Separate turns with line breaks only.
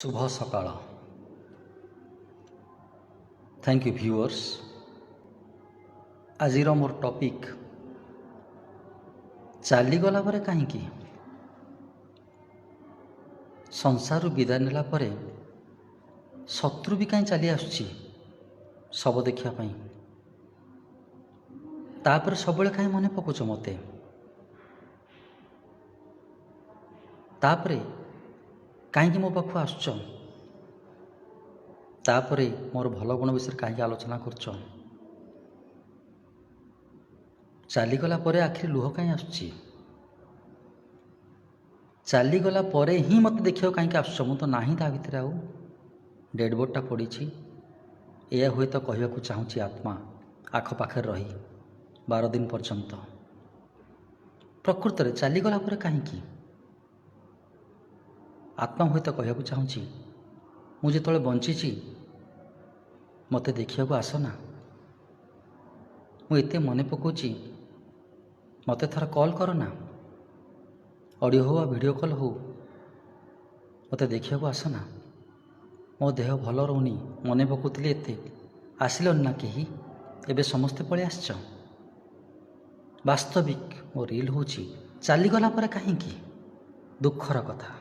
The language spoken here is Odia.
ଶୁଭ ସକାଳ। Thank you viewers. ଆଜିର ମୋର ଟପିକ୍, ଚାଲିଗଲା ପରେ କାହିଁକି? ସଂସାରରୁ ବିଦାୟ ନେଲା ପରେ ଶତ୍ରୁ ବି କାହିଁ ଚାଲି ଆସୁଛି ଶବ ଦେଖିବା ପାଇଁ? ତାପରେ ସବୁବେଳେ କାହିଁ ମନେ ପକାଉଛ ମୋତେ? ତାପରେ କାହିଁକି ମୋ ପାଖକୁ ଆସୁଛ? ତାପରେ ମୋର ଭଲ ଗୁଣ ବିଷୟରେ କାହିଁକି ଆଲୋଚନା କରୁଛ? ଚାଲିଗଲା ପରେ ଆଖିରେ ଲୁହ କାହିଁ ଆସୁଛି? ଚାଲିଗଲା ପରେ ହିଁ ମୋତେ ଦେଖିବାକୁ କାହିଁକି ଆସୁଛ? ମୁଁ ତ ନାହିଁ ତା ଭିତରେ, ଆଉ ଡେଡ଼୍ ବଡ଼ିଟା ପଡ଼ିଛି। ଏହା ହୁଏତ କହିବାକୁ ଚାହୁଁଛି ଆତ୍ମା ଆଖପାଖରେ ରହି 12 ଦିନ ପର୍ଯ୍ୟନ୍ତ। ପ୍ରକୃତରେ ଚାଲିଗଲା ପରେ କାହିଁକି? ଆତ୍ମା ହୁଏତ କହିବାକୁ ଚାହୁଁଛି, ମୁଁ ଯେତେବେଳେ ବଞ୍ଚିଛି ମୋତେ ଦେଖିବାକୁ ଆସ ନା। ମୁଁ ଏତେ ମନେ ପକାଉଛି, ମୋତେ ଥରେ କଲ୍ କର ନା, ଅଡ଼ିଓ ହେଉ ବା ଭିଡ଼ିଓ କଲ୍ ହେଉ, ମୋତେ ଦେଖିବାକୁ ଆସ ନା। ମୋ ଦେହ ଭଲ ରହୁନି, ମନେ ପକାଉଥିଲି ଏତେ, ଆସିଲନି ନା କେହି। ଏବେ ସମସ୍ତେ ପଳେଇ ଆସିଛ। ବାସ୍ତବିକ ମୋ ରିଲ୍ ହେଉଛି, ଚାଲିଗଲା ପରେ କାହିଁକି? ଦୁଃଖର କଥା।